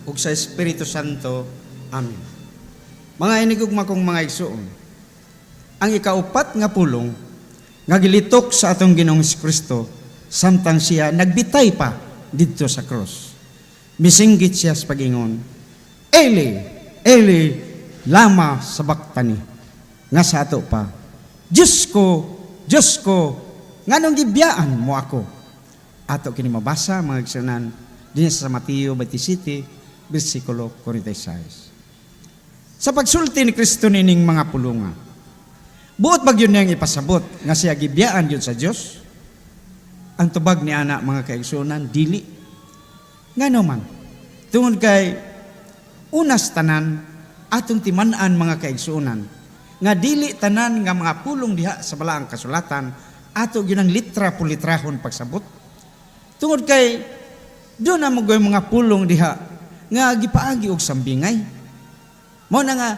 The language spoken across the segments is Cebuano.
ug sa Espiritu Santo. Amen. Mga inigugma kong mga igsuon, ang ikaupat nga pulong nga gilitok sa atong Ginoong Kristo samtang siya nagbitay pa didto sa krus. Misinggit siya sa pag-ingon, "Eli, Eli, lama sabachthani?" Nga sa ato pa, "Diyos ko, Diyos ko, nganong gibiyaan mo ako?" Ato kini mabasa, mga igsuonan, dinhi sa Mateo 27, versikulo 46. Sa pagsulti ni Kristo nining mga pulunga, buot ba gyud niyang ipasabot nga siya gibiyaan gyud sa Dios? Ang tubag ni ana, mga kaigsuonan, dili. Ngano man? Tungod kay unas tanan, atong timan-an, mga kaigsuonan, nga dili tanan nga mga pulong diha sa Balaang Kasulatan ato gyud ang litra pulitrahon pagsabot. Tungod kay duna man mga pulong diha nga gipaagi og sambingay. Mao na nga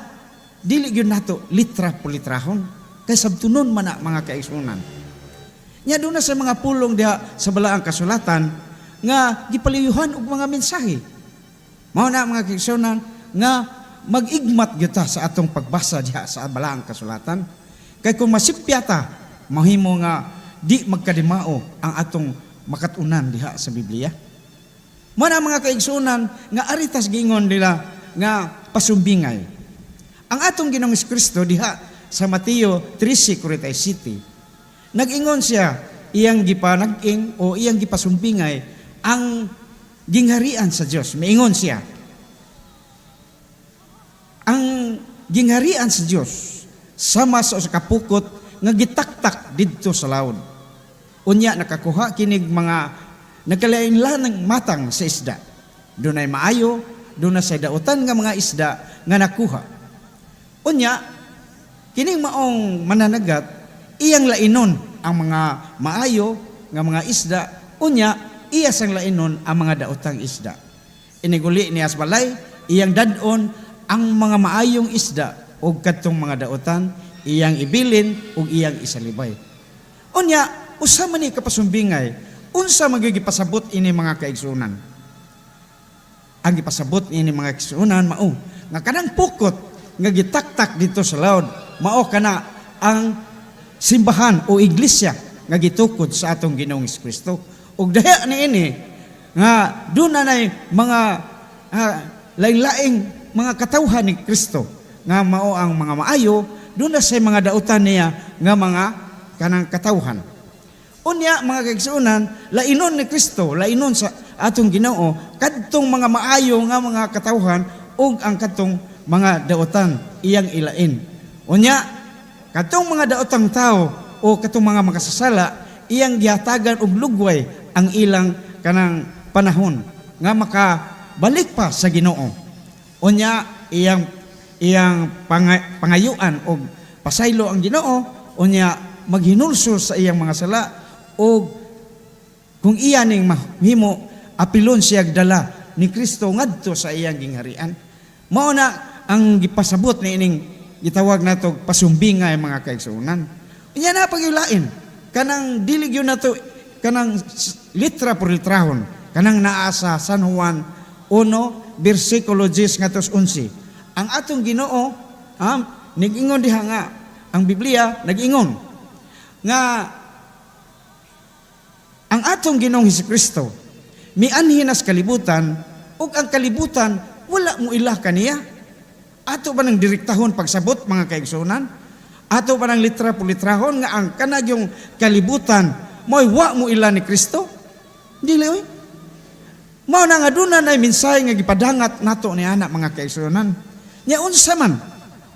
dili gyud nato litra pulitrahon kay sabtunon man na, mga kaigsuonan. Nya duna sa mga pulong diha sa Balaang Kasulatan nga gipaliyuhan og mga mensahe. Mao na, mga kaigsuonan, nga mag-igmat gyud ta sa atong pagbasa diha sa Balaang Kasulatan. Kay kung masipya ta, mahimo nga di magkadimao ang atong makatunan diha sa Biblia. Mao na, mga kaigsuonan, nga ari tas giingon nila nga pasumbingay. Ang atong Ginoong Kristo diha sa Mateo 13:47, nag-ingon siya, iyang gipanag-ing o iyang gipasumbingay ang gingharian sa Dios. Miingon siya, ang gingharian sa Dios sama sa usa ka pukot nga gitaktak didto sa lawod. Unya nakakuha kinig mga nagkalain-laing matang sa isda. Dunay maayo, duna say dautan nga mga isda nga nakuha. Unya, kining maong mananagat, iyang lainon ang mga maayo nga mga isda, unya iya sang lainon ang mga daotang isda. Iniguli niya sa balay, iyang dad-on ang mga maayong isda ug kadtong mga daotan iyang ibilin ug iyang isalibay. Unya, usa man ni kapasumbingay, unsa magiging pasabot ini, mga kaigsuonan? Ang gipasabot ini, mga kaigsuonan, mao nga kanang pukot nga gitaktak didto sa lawod, mao kana ang simbahan o iglesia nga gitukod sa atong Ginoong Kristo. Ug diha niini nga duna nay mga laing-laing mga katawhan ni Kristo nga mao ang mga maayo, duna say mga dautan niya nga mga kanang katawhan. Unya, mga kaigsuonan, lainon ni Kristo, lainon sa atong Ginoo kadtong mga maayo nga mga katawhan ug ang kadtong mga dautan iyang ilain. Unya kadtong mga daotang tao o kadtong mga makasasala, iyang gihatagan og lugway ang ilang kanang panahon nga makabalik pa sa Ginoo. Unya iyang iyang pangayuan og pasaylo ang Ginoo, unya maghinulsol sa iyang mga sala og kung iya ning mahimo, apilon siya dala ni Kristo ngadto sa iyang gingharian. Mao na ang gipasabot ni ining gitawag nato pasumbingay, mga kaigsuonan. Unya na pagyulain kanang dili gyud nato kanang litra por litrahon kanang naa sa San Juan 1 bersikulo 10 ngadto 11. Ang atong Ginoo nigingon diha nga ang Biblia nag-ingon nga ang atong Ginoong Hesukristo mianhi na sa kalibutan ug ang kalibutan wala mo ila kaniya. Ato ba ng direktahon pagsabot, mga kaigsuonan? Ato ba ng litra pulitrahon nga ang kanagyong kalibutan mo'y wa mo ila ni Kristo? Dili oy. Mao na nga duna nay mensahe nga gipadangat nato ni ana, mga kaigsuonan. Nya unsa man?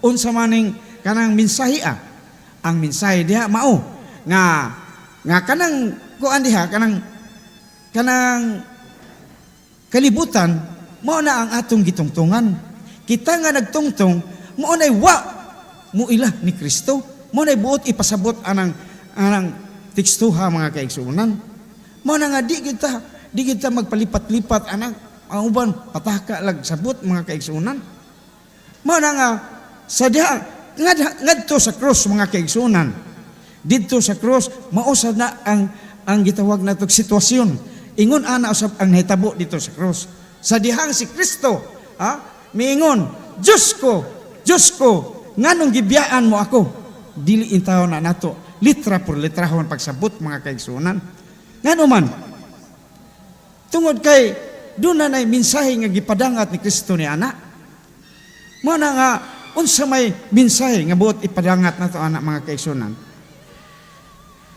Unsa man ning kanang mensahe ah? Ang mensahe diha mao nga nga kanang kuan diha, kanang kanang kalibutan mao na ang atong gitungtungan. Kita nga nagtungtong mao nay wa mo ila ni Kristo. Mao nay buot ipasabot anang anang tekstuha, mga kaigsuonan. Mao na nga di kita magpalipat-lipat anang ang uban pataka lag sabot, mga kaigsuonan. Mao na nga sa diha ngadto sa cross, mga kaigsuonan. Didto sa cross mao sad na ang gitawag nato sitwasyon. Ingon ana usab ang nahitabo didto sa cross. Sa dihang si Kristo, ha, miingon, "Diyos ko, Diyos ko, nganong gibiyaan mo ako?" Dili intawon na nato litra por litrahon pagsabot, mga kaigsuonan. Ngano man? Tungod kay doon na mensahe nga gipadangat ni Kristo ni ana. Mao na nga unsa may mensahe nga buot ipadangat nato ana, mga kaigsuonan?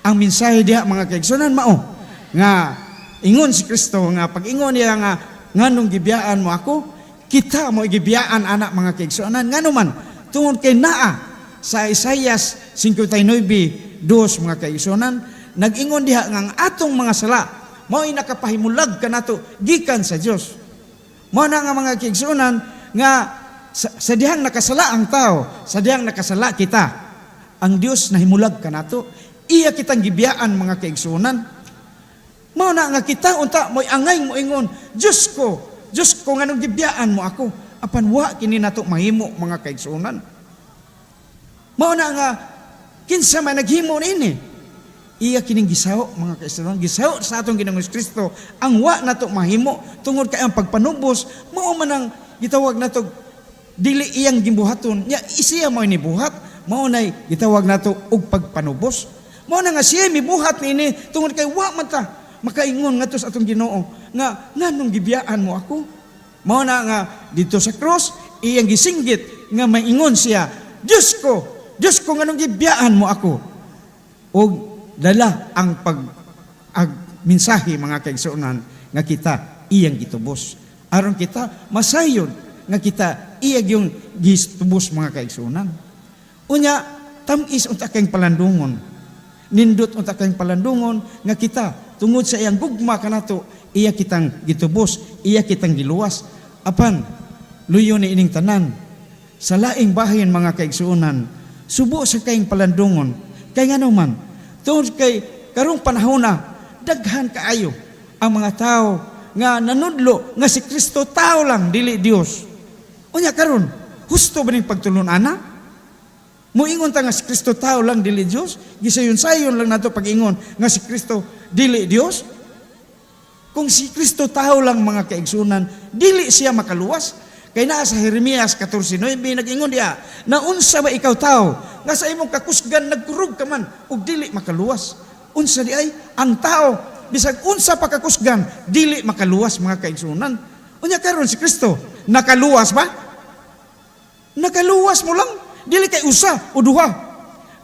Ang mensahe diha, mga kaigsuonan, mao nga ingon si Kristo nga pag-ingon niya nga "Nganong gibiyaan mo ako?" kita mo gibiyaan ana, mga kaigsuonan. Ngano man? Tungod kay naa sa Isaias 59:2, mga kaigsuonan, nag-ingon diha nga ang atong mga sala mao nakapahimulag kanato gikan sa Dios. Mao na nga, mga kaigsuonan, nga sa dihang nakasala ang tao, sa dihang nakasala kita, ang Dios nahimulag kanato, iya kitang gibiyaan, mga kaigsuonan. Mao na nga kita unta mo'y angay moingon, "Diyos ko, Diyos ko, nganong gibiyaan mo ako?" Apan wa kini nato mahimo, mga kaigsuonan. Mao na nga kinsa man naghimo niini? Iya kining gisawo, mga kaigsuonan, gisawo sa atong Ginoong Kristo ang wa nato mahimo, tungod kay ang pagpanubos mao man ang gitawag nato dili iyang gibuhaton nya, siya mao ni buhat. Mao nay gitawag nato og pagpanubos. Mao na nga siya mibuhat niini tungod kay wa man ta makaingon ngadto sa atong Ginoo nga "Nganong gibiyaan mo ako?" Mao na nga dito sa cross iyang gisinggit nga maingon siya, "Diyos ko, Diyos ko, nganong gibiyaan mo ako?" Og dala ang pag ag mensahe, mga kaigsuonan, nga kita iyang gitubos aron kita masayod nga kita iya yung gitubos, mga kaigsuonan. Unya tam-is unta kayong palandungon, nindot unta kayong palandungon nga kita, tungod sa iyang gugma kanato, iya kitang gitubos, iya kitang giluwas. Apan luyo ni ining tanan, sa laing bahin, mga kaigsuonan, subo sa kayong palandungon. Kay ngano man? Tungod kay karong panahon na daghan kaayo ang mga tao nga nanudlo nga si Kristo tao lang, dili Dios. Unya karon, husto ba ning pagtulon ana? Muingon ta nga si Kristo tao lang, dili Dios? Gisayon-sayon lang nato pag-ingon nga si Kristo dili Dios? Kung si Kristo tao lang, mga kaigsuonan, dili siya makaluwas. Kay naa sa Jeremias 14:9, nag-ingon diha, "Na unsa ba ikaw, tao, nga sa imong kakusgan nagkurog ka man ug dili makaluwas?" Unsa di ay ang tao, bisag unsa pa kakusgan, dili makaluwas, mga kaigsuonan. Unya karon si Kristo nakaluwas ba? Nakaluwas mo lang, dili kay usa o duha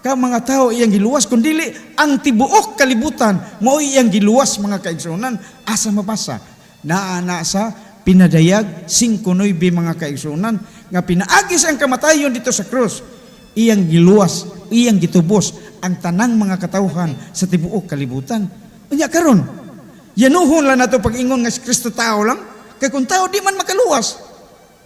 ka mga tao iyang giluwas, kundi ang tibuok kalibutan mao iyang giluwas, mga kaigsuonan. Asa mabasa? Naa na sa Pinadayag 5:9, mga kaigsuonan, nga pinaagi sa ang kamatayon dito sa krus, iyang giluwas, iyang gitubos ang tanang mga katawhan sa tibuok kalibutan. Unya karon, yanuhon lang nato pag-ingon nga si Kristo tao lang? Kay kung tao, di man makaluwas.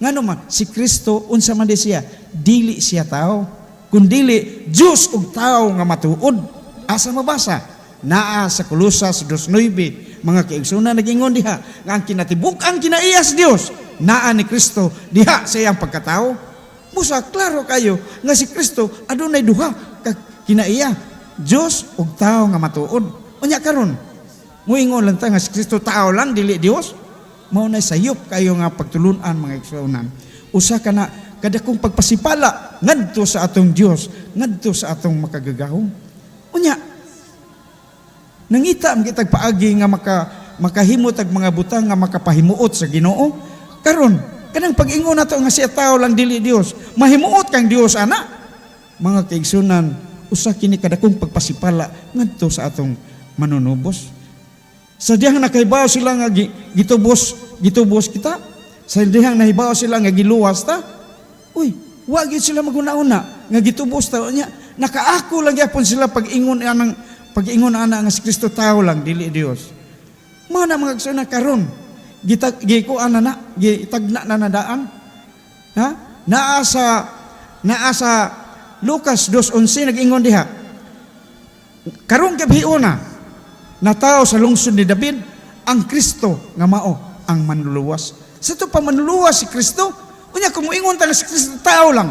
Ngano man? Si Kristo, unsa man di siya? Dili siya tao, kundili Dios ug tao nga matuod. Asa mabasa? Naa sa Kolosas 2:9, mga kaigsuonan, nagingon diha nga ang kinatibuk-ang kinaiya sa Dios naa ni Kristo diha sa iyang pagkatao. Busa klaro kayo nga si Kristo adunay duha ka kinaiya, Dios ug tao nga matuod. Unya karon, muingon lang ta nga si Kristo tao lang, dili Dios? Mao na sayop kayo nga pagtulunan, mga igsuonan. Usa ka na kadakong pagpasipala ngadto sa atong Dios, ngadto sa atong Makagagahom. Unya nangita ang kitag paagi nga makahimo tag mga butang nga makapahimuot sa Ginoo. Karon, kanang pag-ingon nato nga siya tao lang, dili Dios, mahimuot kang Dios ana? Mga kaigsuonan, usa kini kadakong pagpasipala ngadto sa atong Manunubos. Sa dihang nakahibaw sila nga gitubos kita, sa dihang nahibaw sila nga giluwas ta, uy, wa gyud sila maguna-una nga gitubos ta nya. Nakaako lang gyapon sila pag-ingon ana nga si Kristo tao lang, dili Dios. Mao na, mga kaigsuonan, karon gikuan na na, gitagna na nadaan. Ha? Naa sa Lucas 2:11, nag-ingon diha. "Karong gabhiona natawo sa lungsod ni David ang Kristo nga mao ang Manluluwas." Sa to pa manluluwas si Kristo, unya kung moingon ta nga si Kristo tao lang,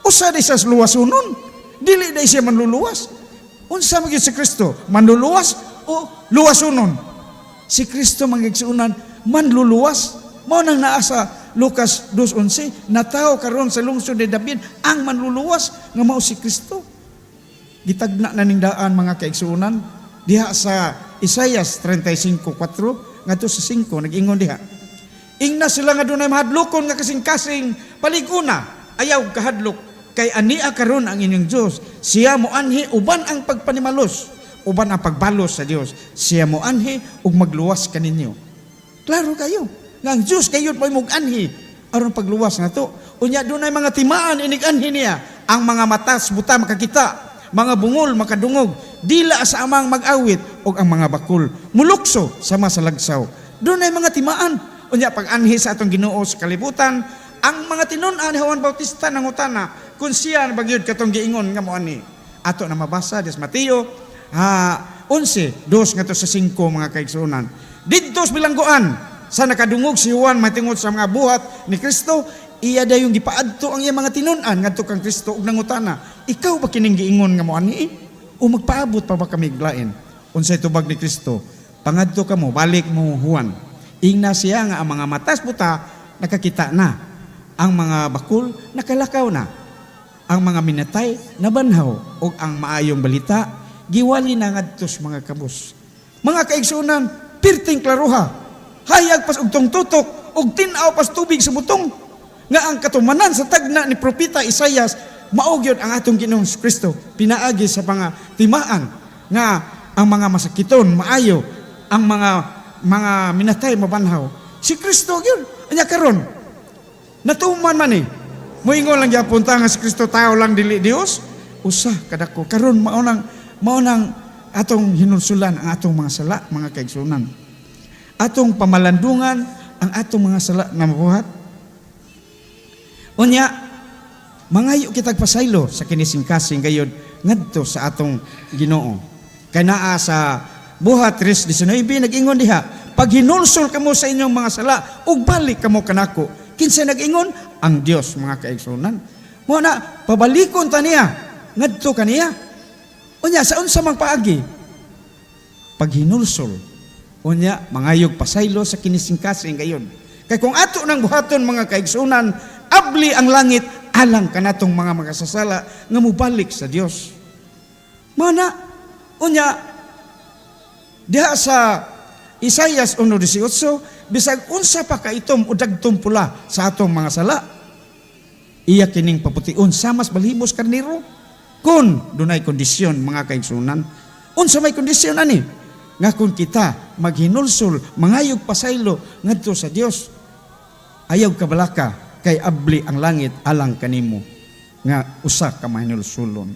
usa di sa luwasunon, dili di siya manluluwas. Unsa man gyud si Kristo? Manluluwas o luwasunon? Si Kristo, mga igsuonan, Manluluwas. Mao nang naa sa Lucas 2:11, natawo karon sa lungsod ni David ang manluluwas nga mao si Kristo. Gitagna na ning daan, mga kaigsuonan, diha sa Isaias 35:4 ngadto sa 5. Nag-ingon diha, "Ingna sila nga dunay mahadlokon nga kasing-kasing, palig-una, ayaw kahadlok, kay ania karon ang inyong Dios. Siya moanhi uban ang pagpanimalos, uban ang pagbalos sa Dios. Siya moanhi ug magluwas kaninyo." Klaro kayo nga ang Dios kayo mo'y mog-anhi aron pagluwas nato. Unya dunay mga timaan inig-anhi niya: ang mga matas buta makakita, mga bungol makadungog, dila sa amang mag-awit, ug ang mga bakul mulukso sama sa lagsaw. Dunay mga timaan. Unya pag-anhi sa atong Ginoo sa kalibutan, ang mga tinun-an ni Juan Bautista nangutana kung siya ba gyud katong giingon nga moanhi. Ato na mabasa des Mateo 11:2 ngadto sa 5, mga kaigsuonan. Didto sa bilangguan sa nakadungog si Juan mahitungod sa mga buhat ni Kristo, iya dayong gipaadto ang iyang mga tinun-an ngadto kang Kristo ug nangutana, "Ikaw ba kining giingon nga moanhi o magpaabot pa ba kami lain?" Unsay tubag ni Kristo? "Pangadto kamo, balik mo, Juan. Ingna siya nga ang mga matas buta nakakita na, ang mga bakul nakalakaw na, ang mga minatay nabanhaw, ug ang maayong balita giwali na ngadto sa mga kabus." Mga kaigsuonan, pirting klaruha, hayag pas og tungtutok ug tin-aw pas tubig sa butong nga ang katumanan sa tagna ni Propeta Isaias mao gyud ang atong Ginoong Kristo, pinaagi sa mga timaan nga ang mga masakiton maayo, ang mga minatay mabanhaw. Si Kristo gyud. Anya karon natuman man eh. Moingon lang gyapon ta nga si Kristo tao lang, dili Dios. Usa kadako karon mao nang atong hinulsulan ang atong mga sala, mga kaigsuonan. Atong pamalandungan ang atong mga sala nga mabuhat. Unya mangayo kitag pasaylo sa kinising-kasing gayod ngadto sa atong Ginoo. Kay naa sa Buhat 3:19, nag-ingon diha, "Paghinulsol kamo sa inyong mga sala ug balik kamo kanako." Kinsa nag-ingon? Ang Dios, mga kaigsuonan. Mao na pabalikon ta niya ngadto kaniya. Unya sa unsa mang paagi? Paghinulsol. Unya mangayog pasaylo sa kinising-kasing gayon. Kay kung ato nang buhaton, mga kaigsuonan, abli ang langit alang kanatong mga makasasala nga mobalik sa Dios. Mao na unya diha sa Isaias 1:18, bisag unsa pa kaitom o dagtom pula sa atong mga sala, iya kining papution samas balhibos karnero, kun dunay kondisyon, mga kaigsuonan. Unsa may kondisyon ani? Nga kung kita maghinulsol, mangayog pasaylo ngadto sa Dios, ayaw kabalaka kay abli ang langit alang kanimo nga usa ka mahinulsulon.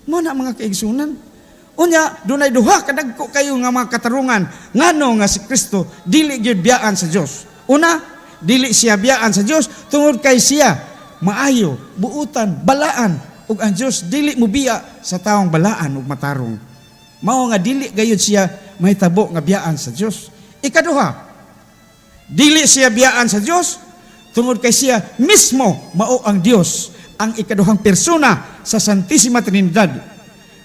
Mao na, mga kaigsuonan. Unya dunay duha ka dagko kayo nga mga katarungan ngano nga si Kristo dili gyud biyaan sa Dios. Una, dili siya biyaan sa Dios tungod kay siya maayo, buutan, balaan, ug ang Dios dili mobiya sa taong balaan ug matarong. Mao nga dili gayud siya mahitabo nga biyaan sa Dios. Ikaduha, dili siya biyaan sa Dios tungod kay siya mismo mao ang Dios, ang ikaduhang persona sa Santissima Trinidad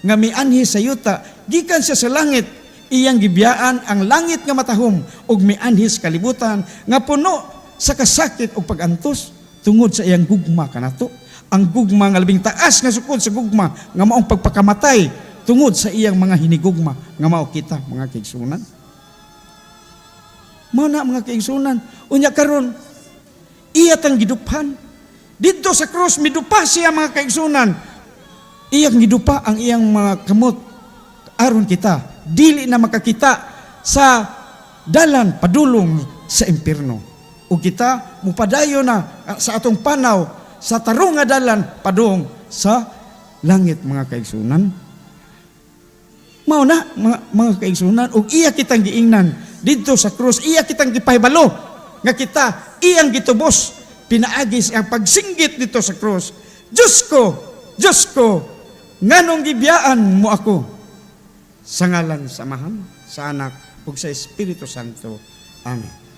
nga mianhi sa yuta gikan siya sa langit. Iyang gibiyaan ang langit nga matahom ug mianhi sa kalibutan nga puno sa kasakit ug pagantos tungod sa iyang gugma kanato. Ang gugma nga labing taas nga sukod sa gugma nga maong pagpakamatay tungod sa iyang mga hinigugma nga mao kita, mga kaigsuonan. Mao na, mga kaigsuonan. Unya karon iya tang giduphan didto sa krus. Midupa siya, mga kaigsuonan. Iyang gidupa ang iyang mga kamot aron kita dili na makakita sa dalan padulong sa impierno ug kita mupadayon na sa atong panaw sa tarong nga dalan padung sa langit, mga kaigsuonan. Mao na, mga kaigsuonan, ug iya kitang giingnan didto sa krus, iya kitang gipahibalo nga kita iyang gitubos pinaagi sa iyang pagsinggit didto sa krus, "Diyos ko, Diyos ko, nganong gibiyaan mo ako?" Sa ngalan sa Amahan, sa Anak, ug sa Espiritu Santo. Amen.